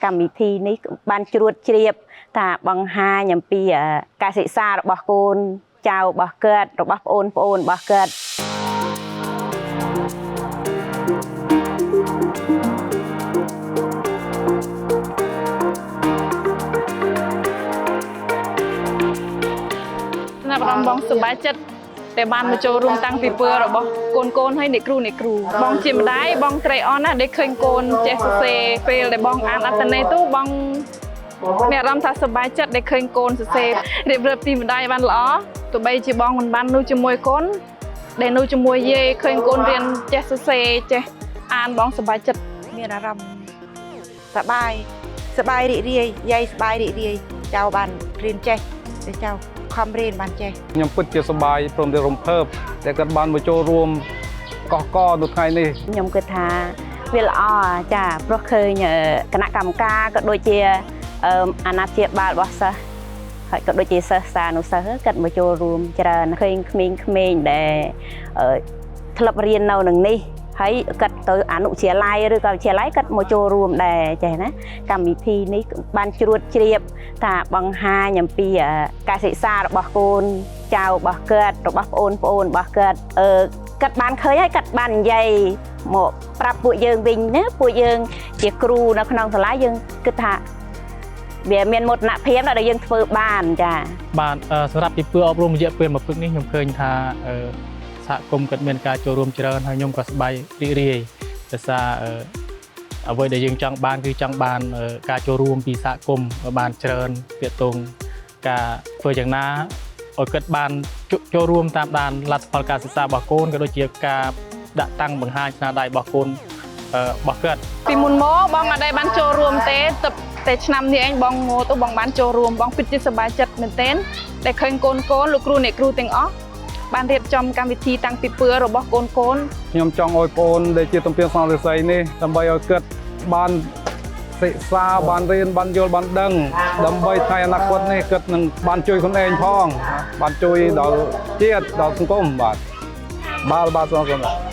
កម្មវិធីនេះបានជ្រួតជ្រាបថាបង្ហាញអំពីការសិក្សារបស់កូនចៅរបស់គាត់របស់ប្អូនប្អូនរបស់គាត់ ថ្នាក់អារម្មណ៍បងសប្បាយចិត្តតែបានមកចូលរួមតាំងពីពើរបស់កូនកូនហើយអ្នកគ្រូអ្នកគ្រូបងជាម្ដាយបងត្រេកអរណាស់ដែលឃើញកូនចេះសរសេរពេលដែលបងអានអត្ថន័យទូបងមានអារម្មណ៍ថាសប្បាយចិត្តដែលឃើញកូនសរសេររៀបរាប់ទីម្ដាយបានល្អទោះបីជាបងមិនបាននៅជាមួយកូនដែលនៅជាមួយយាយឃើញកូនរៀនចេះសរសេរចេះអានបងសប្បាយចិត្ត មានអារម្មណ៍សប្បាយសប្បាយរីករាយយាយសប្បាយរីករាយចៅបានរៀនចេះតែចៅខំរៀនបានចេះ ខ្ញុំពិតជាសប្បាយព្រមទាំងរំភើបដែលគាត់បានមកចូលរួមកោះកនៅថ្ងៃនេះ ខ្ញុំគិតថាវាល្អចាព្រោះឃើញគណៈកម្មការក៏ដូចជាអាណាព្យាបាលរបស់សិស្សហើយក៏ដូចជាសិស្សសានុសិស្សគាត់មកចូលរួមច្រើនឃើញក្មេងៗដែលធ្លាប់រៀននៅនឹងនេះហើយគាត់ទៅអនុវិទ្យាល័យឬក៏វិទ្យាល័យគាត់មកចូលរួមដែរចេះណាកម្មវិធីនេះបានជ្រួតជ្រាបថាបង្ហាញអំពីការសិក្សារបស់កូនចៅរបស់គាត់របស់ប្អូនប្អូនរបស់គាត់គាត់បានឃើញហើយគាត់បាននិយាយមកប្រាប់ពួកយើងវិញណាពួកយើងជាគ្រូនៅក្នុងសាលាយើងគិតថាវាមានមោទនភាពណាស់ដែលយើងធ្វើបានចា បាទសម្រាប់ពីពើអប់រំរយៈពេលមួយព្រឹកនេះខ្ញុំឃើញថាសហគមន៍គាត់មានការចូលរួមច្រើនហើយខ្ញុំក៏សប្បាយរីករាយដោយសារអ្វីដែលយើងចង់បានគឺចង់បានការចូលរួមពីសហគមន៍ឲ្យបានច្រើនទាក់ទងការធ្វើយ៉ាងណាឲ្យគាត់បានចូលរួមតាមដានលទ្ធផលការសិក្សារបស់កូនក៏ដូចជាការដាក់តាំងបង្ហាញស្នាដៃរបស់កូនរបស់គាត់ ពីមុនមកបងអត់ដែលបានចូលរួមទេទឹកតែឆ្នាំនេះឯងបងងទៅបងបានចូលរួមបងពិតជាសប្បាយចិត្តមែនទែនដែលឃើញកូនកូនលោកគ្រូអ្នកគ្រូទាំងអស់បានរៀបចំកម្មវិធីតាំងពីពើរបស់កូនកូន ខ្ញុំចង់ឲ្យបងអូនដែលជាទំពាំងសងរិស័យនេះដើម្បីឲ្យគិតបានសិក្សាបានរៀនបានយល់បានដឹងដើម្បីថ្ងៃអនាគតនេះគិតនឹងបានជួយខ្លួនឯងផងបានជួយដល់ជាតិដល់សង្គមបាទបាទបាទសូមអរគុណ។